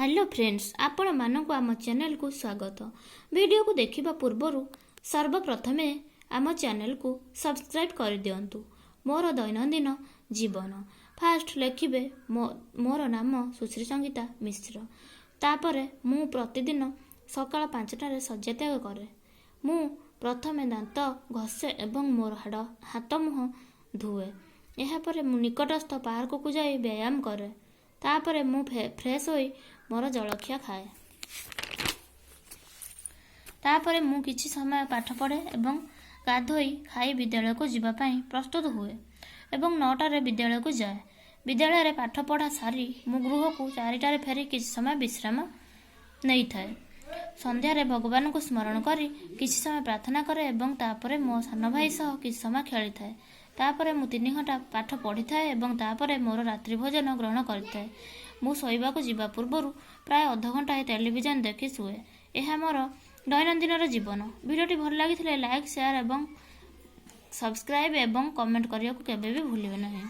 Hello friends, ଆପଣମାନଙ୍କୁ ଆମ ଚ୍ୟାନେଲକୁ ସ୍ୱାଗତ। ଭିଡ଼ିଓକୁ ଦେଖିବା ପୂର୍ବରୁ ସର୍ବପ୍ରଥମେ ଆମ ଚ୍ୟାନେଲକୁ ସବସ୍କ୍ରାଇବ୍ କରିଦିଅନ୍ତୁ। ମୋର ଦୈନନ୍ଦିନ ଜୀବନ। ଫାଷ୍ଟ ଲେଖିବେ, ମୋର ନାମ ସୁଶ୍ରୀ ସଙ୍ଗୀତା ମିଶ୍ର। ତାପରେ ମୁଁ ପ୍ରତିଦିନ ସକାଳ 5ଟାରେ ଶଯ୍ୟା ତ୍ୟାଗ କରେ। ମୁଁ ପ୍ରଥମେ ଦାନ୍ତ ଘଷେ ଏବଂ ମୋର ହାତ ମୁହଁ ଧୁଏ। ଏହାପରେ ମୁଁ ନିକଟସ୍ଥ ପାର୍କକୁ ଯାଇ ବ୍ୟାୟାମ କରେ। ତାପରେ ମୁଁ ଫ୍ରେଶ୍ ହୋଇ ମୋର ଜଳଖିଆ ଖାଏ। ତାପରେ ମୁଁ କିଛି ସମୟ ପାଠ ପଢ଼େ ଏବଂ ଗାଧୋଇ ଖାଇ ବିଦ୍ୟାଳୟକୁ ଯିବା ପାଇଁ ପ୍ରସ୍ତୁତ ହୁଏ ଏବଂ 9ଟାରେ ବିଦ୍ୟାଳୟକୁ ଯାଏ। ବିଦ୍ୟାଳୟରେ ପାଠ ପଢ଼ା ସାରି ମୁଁ ଗୃହକୁ 4ଟାରେ ଫେରି କିଛି ସମୟ ବିଶ୍ରାମ ନେଇଥାଏ। ସନ୍ଧ୍ୟାରେ ଭଗବାନଙ୍କୁ ସ୍ମରଣ କରି କିଛି ସମୟ ପ୍ରାର୍ଥନା କରେ ଏବଂ ତାପରେ ମୋ ସାନ ଭାଇ ସହ କିଛି ସମୟ ଖେଳିଥାଏ। ତାପରେ ମୁଁ 3 ଘଣ୍ଟା ପାଠ ପଢ଼ିଥାଏ ଏବଂ ତାପରେ ମୋର ରାତ୍ରି ଭୋଜନ ଗ୍ରହଣ କରିଥାଏ। ମୁଁ ଶୋଇବାକୁ ଯିବା ପୂର୍ବରୁ ପ୍ରାୟ ଅଧଘଣ୍ଟାଏ ଟେଲିଭିଜନ ଦେଖି ଶୁଏ। ଏହା ମୋର ଦୈନନ୍ଦିନର ଜୀବନ। ଭିଡ଼ିଓଟି ଭଲ ଲାଗିଥିଲେ ଲାଇକ୍, ସେୟାର ଏବଂ ସବସ୍କ୍ରାଇବ୍ ଏବଂ କମେଣ୍ଟ କରିବାକୁ କେବେ ବି ଭୁଲିବେ ନାହିଁ।